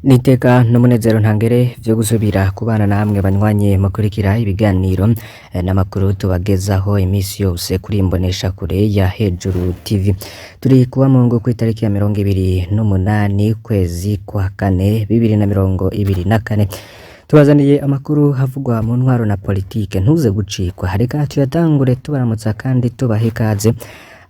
N'iteka n'umunezero ntangere vyo gusubira kubana namwe banywanyi mukurikira ibiganiro n'amakuru tubagezaho imisi yose kuri imboneshakure ya Hejuru TV. Turi kuwa Mungu kw'itariki ya 28 kwezi kwa kane 2024. Tubazaniye amakuru havugwa mu ntwaro na politike, ntuze gucikwa. Reka tuyatangure tubaramutsa kandi tubaha ikaze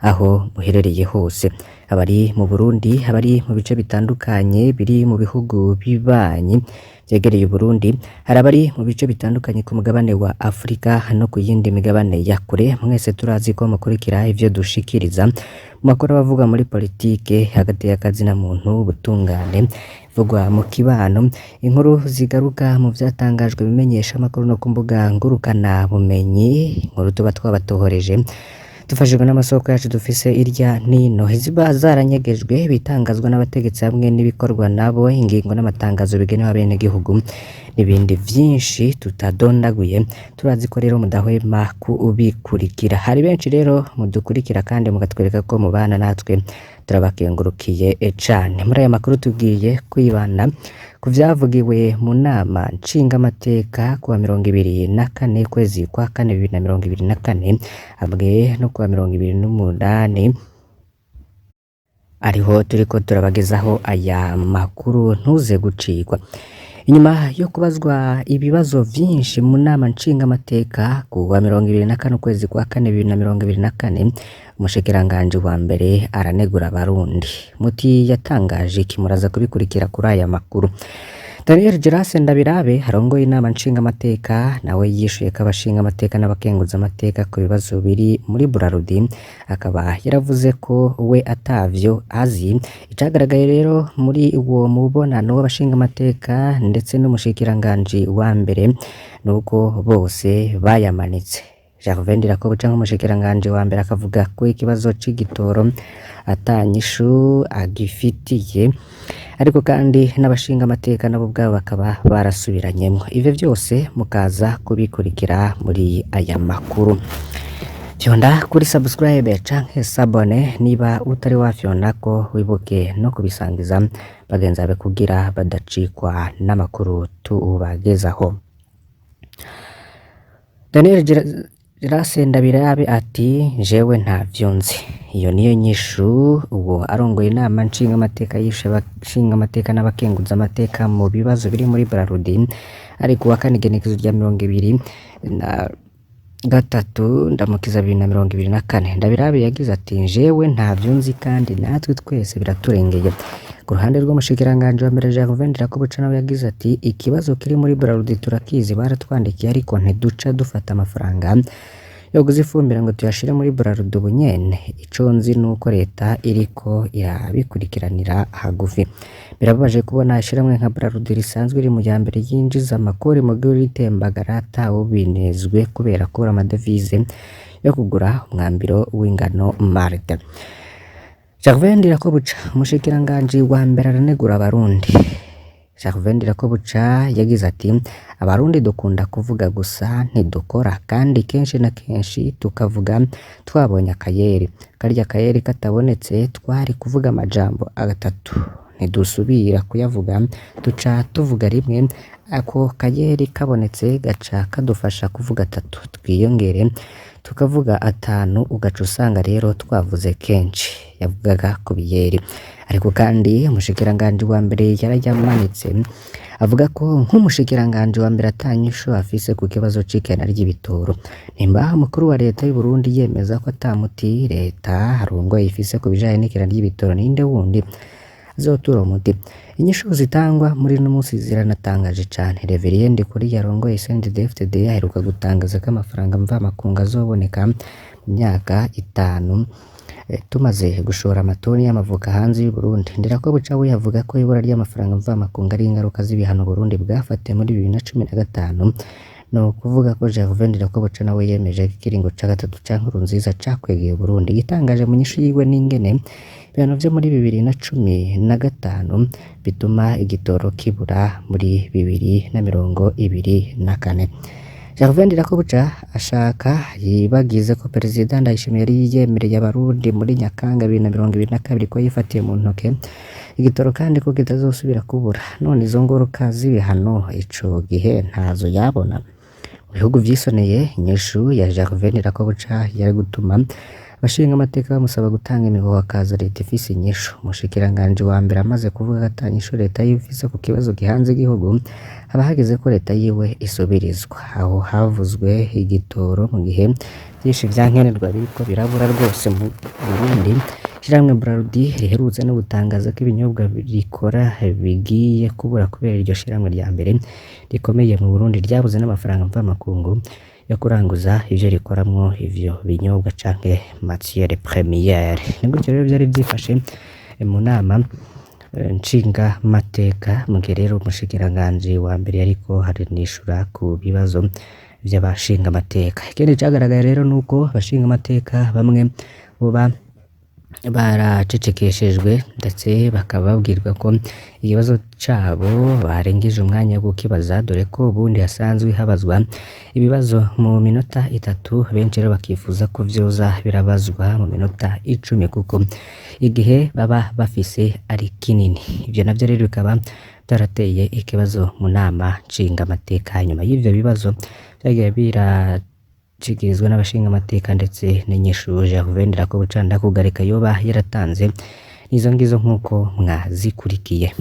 aho muherereye hose, abari mu Burundi, abari mu bice bitandukanye biri mu bihugu bibanyi vyegereye Uburundi, hari abari mu bice bitandukanye ku mugabane wa Afrika no ku yindi migabane ya kure. Mwese turazi ko mukurikira ivyo dushikiriza mu makuru abavuga muri politike, hagati y'akazina muntu, ubutungane, ivugwa mu kibano, inkuru zigaruka mu vyatangajwe bimenyesha amakuru no ku mbuga ngurukana bumenyi, inkuru tuba twabatohoreje dufashijwe n'amasoko yacu dufise irya nino, iziba zaranyegejwe, bitangazwa n'abategetsi hamwe n'ibikorwa nabo, ingingo n'amatangazo bigenewe abenegihugu n'ibindi vyinshi tutadondaguye. Turazi ko rero mudahwema kubikurikira. Hari benshi rero mudukurikira kandi mukatwereka ko mubana natwe, turabakengurukiye cane. Muri aya makuru tugiye kwibanda ku vyavugiwe mu nama nshingamateka kuwa 24 kwezi kwa kane 2024 hamwe no kuwa 28, ariho turiko turabagezaho aya makuru, ntuze gucikwa. Inyuma yo kubazwa ibibazo vyinshi mu nama nshingamateka kuwa 24 ukwezi kwa kane 2024, umushikiranganji wa mbere aranegura Abarundi. Muti yatangaje iki? Muraza kubikurikira kuri aya makuru. Daniel Gerase Ndabirabe arongoye inama nshingamateka nawe yishuye ko abashingamateka n'abakenguzamateka ku bibazo biri muri Burarudi, akaba yaravuze ko we atavyo azi. Icagaragaye rero muri uwo mubonano w'abashingamateka ndetse n'umushikiranganji wa mbere nuko bose bayamanitse. Gervais Ndirakobuca nk'umushikiranganji wa mbere akavuga ko ikibazo c'igitoro ata nyishu agifitiye, ariko kandi n'abashingamateka nabo ubwabo bakaba barasubiranyemwo. Ivyo vyose mukaza kubikurikira muri aya makuru. Fyonda kuri subscribe canke s'abonner niba utari wafyondako, wibuke no kubisangiza bagenzi bawe kugira badacikwa n'amakuru tubagezaho. Daniel Gerase Ndabirabe ati jewe ntavyo nzi. Iyo niyo nyishu uwo arongoye inama nshingamateka yishe abashingamateka n'abakenguzamateka mu bibazo biri muri Brarudi, ari kuwa kane igenekerezo rya 23 Ndamukiza 2024. Ndabirabe yagize ati jewe ntavyo nzi kandi natwe twese biraturengeye. Ku ruhande rw'umushikiranganji wa mbere Gervais Ndirakobuca nawe yagize ati ikibazo kiri muri Brarudi turakizi, baratwandikiye, ariko ntiduca dufata amafaranga yo kuzifumbira ngo tuyashire muri Brarudi ubu nyene. Ico nzi nuko leta iriko irabikurikiranira hagufi. Birababaje kubona ishirahamwe nka Brarudi risanzwe riri mu ya mbere yinjiza amakori mu gihugu ritembagara atawubinezwe kubera kubura amadevize yo kugura umwambiro w'ingano Malt. Gervais Ndirakobuca umushikiranganji wa mbere aranegura Abarundi. Gervais Ndirakobuca yagize ati Abarundi dukunda kuvuga gusa ntidukora, kandi kenshi na kenshi tukavuga twabonye akayeri. Karya kayeri katabonetse twari kuvuga amajambo atatu, ntidusubira kuyavuga, duca tuvuga rimwe. Ako kayeri kabonetse gaca kadufasha kuvuga atatu, twiyongere tukavuga atanu, ugaca usanga rero twavuze kenshi. Yavugaga ku biyeri. Ariko kandi umushikiranganji wa mbere yarayamanitse avuga ko nk'umushikiranganji wa mbere ata nyishu afise ku kibazo c'ikena ry'ibitoro. Nimba umukuru wa leta y'u Burundi yemeza ko ata muti leta arongoye ifise ku bijanye n'ikena ry'ibitoro, ninde wundi azotura umuti? Inyishu zitangwa muri uno musi ziranatangaje cane. Reverien Ndikuriyo arongoye CNDD-FDD aheruka gutangaza ko amafaranga mvamakungu azoboneka mu myaka 5 tumaze gushora amatoni y'amavoka hanze y'u Burundi. Ndirakobuca we avuga ko ibura ry'amafaranga mvamakungu ari ingaruka z'ibihano Burundi bwafatiwe muri 2015. No kuvuga ko Gervais Ndirakobuca nawe yemeje ko ikiringo ca gatatu ca Nkurunziza cakwegeye Burundi. Igitangaje mu nyishu yiwe n'ingene ibihano vyo muri 2015 bituma igitoro kibura muri 2024. Gervais Ndirakobuca ashaka yibagize ko Perezida Ndayishimiye yari yemereye Abarundi muri Nyakanga 2022 ko yifatiye mu ntoke Igitoro kandi ko kitazosubira kubura. None izo ngaruka z'ibihano ico gihe ntazo yabona? Mu bihugu vyisoneye, inyishu ya Gervais Ndirakobuca yari gutuma abashingamateka bamusaba gutanga imihoho hakaza leta ifise inyishu. Umushikiranganji wa mbere amaze kuvuga ko ata nyishu leta yiwe ifise ku kibazo gihanze igihugu, haba hageze ko leta yiwe isubirizwa. Aho havuzwe igitoro mu gihe vyinshi vyankenerwa biriko birabura rwose mu Burundi. Ishirahamwe Braludi riherutse no gutangaza ko ibinyobwa rikora bigiye kubura kubera iryo shirahamwe rya mbere rikomeye mu Burundi ryabuze n'amafaranga mvamakungu yo kuranguza ivyo rikoramwo ivyo binyobwa canke matière première. Ni gutyo rero vyari vyifashe mu nama nshingamateka, mu gihe rero umushikiranganji wa mbere yariko aranishura ku bibazo vy'abashingamateka. Ikindi cagaragaye rero nuko abashingamateka bamwe boba baracecekeshejwe, ndetse bakaba babwirwa ko ikibazo cabo barengeje umwanya wo kukibaza, dore ko ubundi hasanzwe habazwa ibibazo mu minota 3, benshi rero bakifuza ko vyoza birabazwa mu minota 10 kuko igihe baba bafise ari kinini. Ivyo navyo rero bikaba vyarateye ikibazo mu nama nshingamateka. Nyuma y'ivyo bibazo vyagiye birashikirizwa n'abashingamateka ndetse n'inyishu Gervais Ndirakobuca Ndakugarika yoba yaratanze, nizo ngizo nk'uko mwazikurikiye.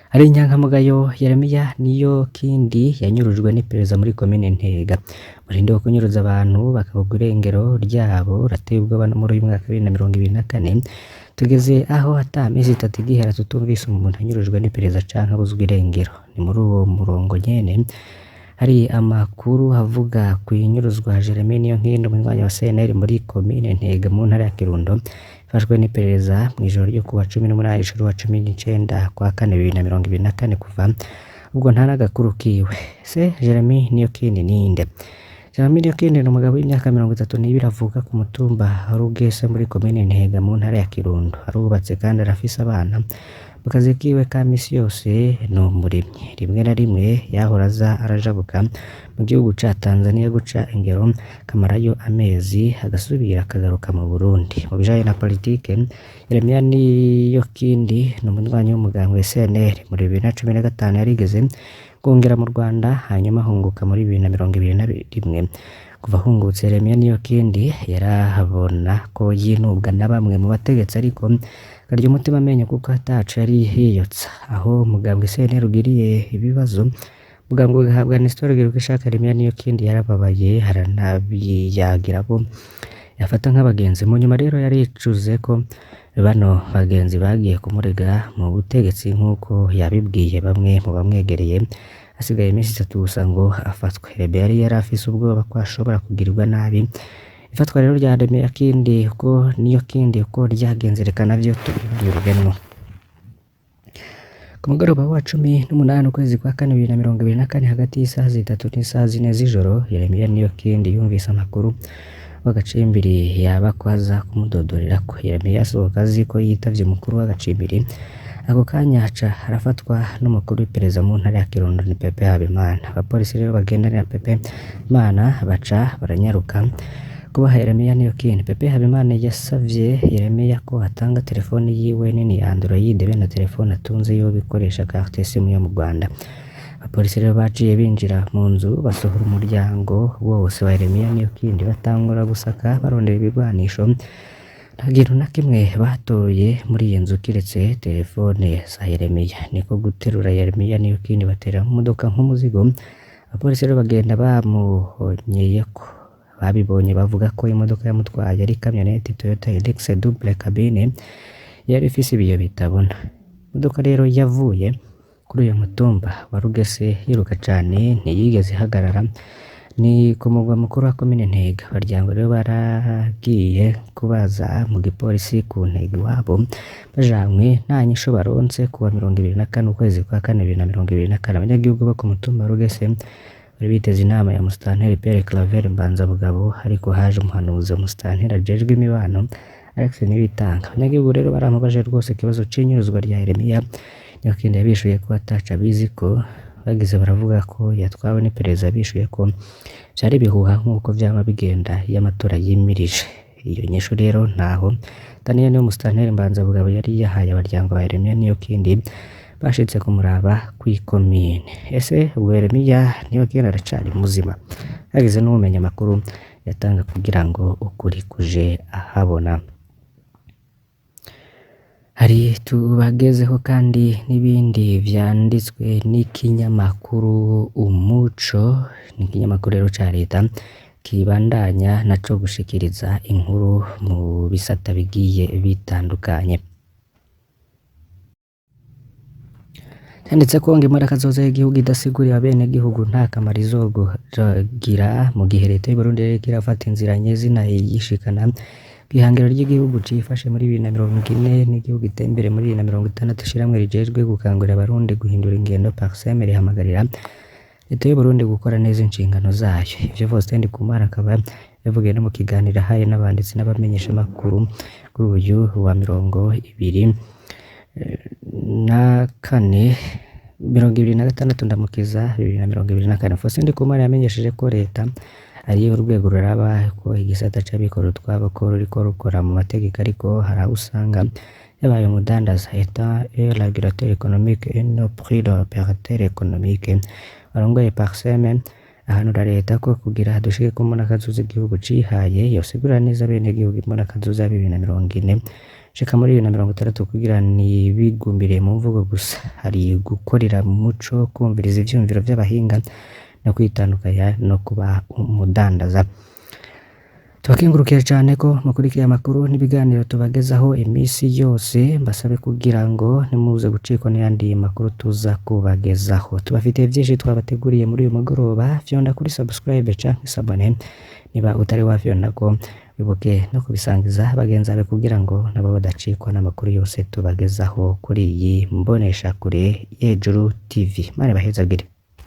Hari inyankamugayo Yeremiya Niyokindi yanyurujwe n'iperereza muri komine Ntega. Umurindi wo kunyuruza abantu bakabugwa irengero ryabo urateye ubwoba no muri uyu mwaka wa 2024, tugeze aho ata misi 3 igihera tutumvise umuntu anyurujwe n'iperereza canke abuzwa irengero. Ni muri uwo murongo nyene hari amakuru avuga kw'inyuruzwa Jeremie Niyonkindi, umunywanyi wa CNL muri komine Ntega mu ntara ya Kirundo, yafashwe n'iperereza mw'ijoro ryo kuwa 18 ushira 19 kwa kane 2024. Kuva ubwo nta n'agakuru kiwe. Se Jeremie Niyokindi ninde? Jeremie Niyokindi ni umugabo w'imyaka 32, avuka ku mutumba Rugese muri komine Ntega mu ntara ya Kirundo. Arubatse kandi arafise abana. Mu kazi kiwe ka misi yose ni umurimyi. Rimwe na rimwe yahora aza arajabuka mu gihugu ca Tanzania guca ingero, akamarayo amezi agasubira akagaruka mu Burundi. Mu bijanye na politike, Yeremiya Niyokindi ni umunywanyi w'umugambwe CNL. Muri 2015 yarigeze guhungira mu Rwanda, hanyuma ahunguka muri 2021. Kuva ahungutse, Yeremiya Niyokindi yarabona ko yinubwa na bamwe mu bategetsi, ariko akarya umutima amenyo kuko ataco yari yiyotsa. Aho umugambwe CNL ugiriye ibibazo, umugambwe ugahabwa Nestor Girukishaka, Yeremiya Niyokindi yarababaye, aranabiyagira abo yafata nk'abagenzi. Mu nyuma rero yaricuze ko bano bagenzi bagiye kumurega mu butegetsi, nk'uko yabibwiye bamwe mu bamwegereye. Hasigaye iminsi 3 gusa ngo afatwe. Rebe yari yarafise ubwoba ko ashobora kugirirwa nabi. Ifatwa rero rya Yeremiya Kindi uko Niyokindi uko ryagenze, reka navyo tubirugemwo. Ku mugoroba wa 18 ukwezi kwa kane 2024, hagati y'isaha 3 n'isaha 4 z'ijoro, Yeremiya Niyokindi yumvise amakuru w'agacimbiri yaba ko aza kumudodorerako. Yeremiya asohoka azi ko yitavye umukuru w'agacimbiri. Ako kanya aca arafatwa n'umukuru w'iperereza mu ntara ya Kirundo, ni Pepe Habimana. Abapolisi rero bagendanira Pepe Imana baca baranyaruka kubaha Yeremiya Niyokindi. Pepe Habimana yasavye Yeremiya ko atanga telefoni yiwe nini ya Android be na telefone atunze yo bikoresha carte SIM yo mu Rwanda. Abapolisi rero baciye binjira mu nzu, basohora umuryango wose wa Yeremiya Niyokindi, batangura gusaka barondera ibigwanisho. Nta kintu na kimwe batoye muri iyo nzu kiretse telefone za Yeremiya. Niko guterura Yeremiya Niyokindi batera mu modoka nk'umuzigo. Abapolisi rero bagenda bamuhonyeyeko. Babibonye bavuga ko imodoka yamutwaye ari kamyoneti Toyota Hilux double cabine yari ifise ibiyo bitabona. Imodoka rero yavuye kuri uyu mutumba wa Rugese yiruka cane, ntiyigeze ihagarara. Ni ku mugwa mukuru wa komine Ntega. Abaryango rero baragiye kubaza mu gipolisi ku Ntega iwabo, bajanywe nta nyishu baronse. Kuwa 24 ukwezi kwa kane 2024, abanyagihugu bo ku mutumba wa Rugese bari biteze inama ya Musitanteri Pierre Claver Mbanzabugabo, ariko haje umuhanuzi wa Musitanteri ajejwe imibano, Alex Nibitanga. Abanyagihugu rero baramubaje rwose ikibazo c'inyuruzwa rya Yeremiya Niyokindi. Yabishuye ko ataco abizi ko bagize baravuga ko yatwawe n'iperereza. Bishuye ko vyari ibihuha nk'uko vyama bigenda iyo amatora yimirije. Iyo nyishu rero ntaho Daniel niwe musitanteri Mbanzabugabo yari yahaye abaryango ba Yeremiya Niyokindi bashitse kumuraba kw'ikomine. Ese ubwo Yeremiya Niyokindi aracari muzima? Hagize n'uwumenya amakuru yatanga kugira ngo ukuri kuje ahabona. Hari tubagezeho kandi n'ibindi vyanditswe n'ikinyamakuru Umuco, ni ikinyamakuru rero ca leta kibandanya naco gushikiriza inkuru mu bisata bigiye bitandukanye. Yanditse ko ngo imurakazoza y'igihugu idasigurira abenegihugu nta kamaro izogira mu gihe leta y'Uburundi iriko irafata inzira nyezina yishikana kw'ihangiro ry'igihugu cifashe muri 2040 n'igihugu giteye imbere muri 2060. Ishirahamwe rijejwe gukangurira abarundi guhindura ingendo PARCEM rihamagarira leta y'Uburundi gukora neza inshingano zayo. Ivyo Faustin Ndikumana akaba yavugiye no mu kiganiro ahaye n'abanditsi n'abamenyeshamakuru kuri uyu wa 24 26 Ndamukiza 2024. Faustin Ndikumana yamenyesheje ko leta ari urwego ruraba ko igisata c'abikorera utwabo ko ruriko rukora mu mategeko, ariko hari aho usanga yabaye umudandaza "Etat est régulateur économique et non plus l'opérateur économique". Warongoye PARCEM ahanura leta ko kugira dushike ku mbonakazoza igihugu cihaye yosigurira neza abenegihugu imbonakazoza ya 2040 shika muri 2060 kugira ntibigumbire mu mvugo gusa. Hari gukorera mu muco, kumviriza ivyiyumviro vy'abahinga no kwitandukanya no kuba umudandaza. Tubakengurukiye cane ko mukurikiye amakuru n'ibiganiro tubagezaho imisi yose, mbasabe kugira ngo ntimuze gucikwa n'ayandi makuru tuza kubagezaho. Tubafitiye vyinshi twabateguriye muri uyu mugoroba, fyonda kuri subscribe canke s'abonner niba utari wafyondako, wibuke no kubisangiza bagenzi bawe kugira ngo nabo badacikwa n'amakuru yose tubagezaho kuri iyi mboneshakure y'Ejuru TV. Imana ibahezagire.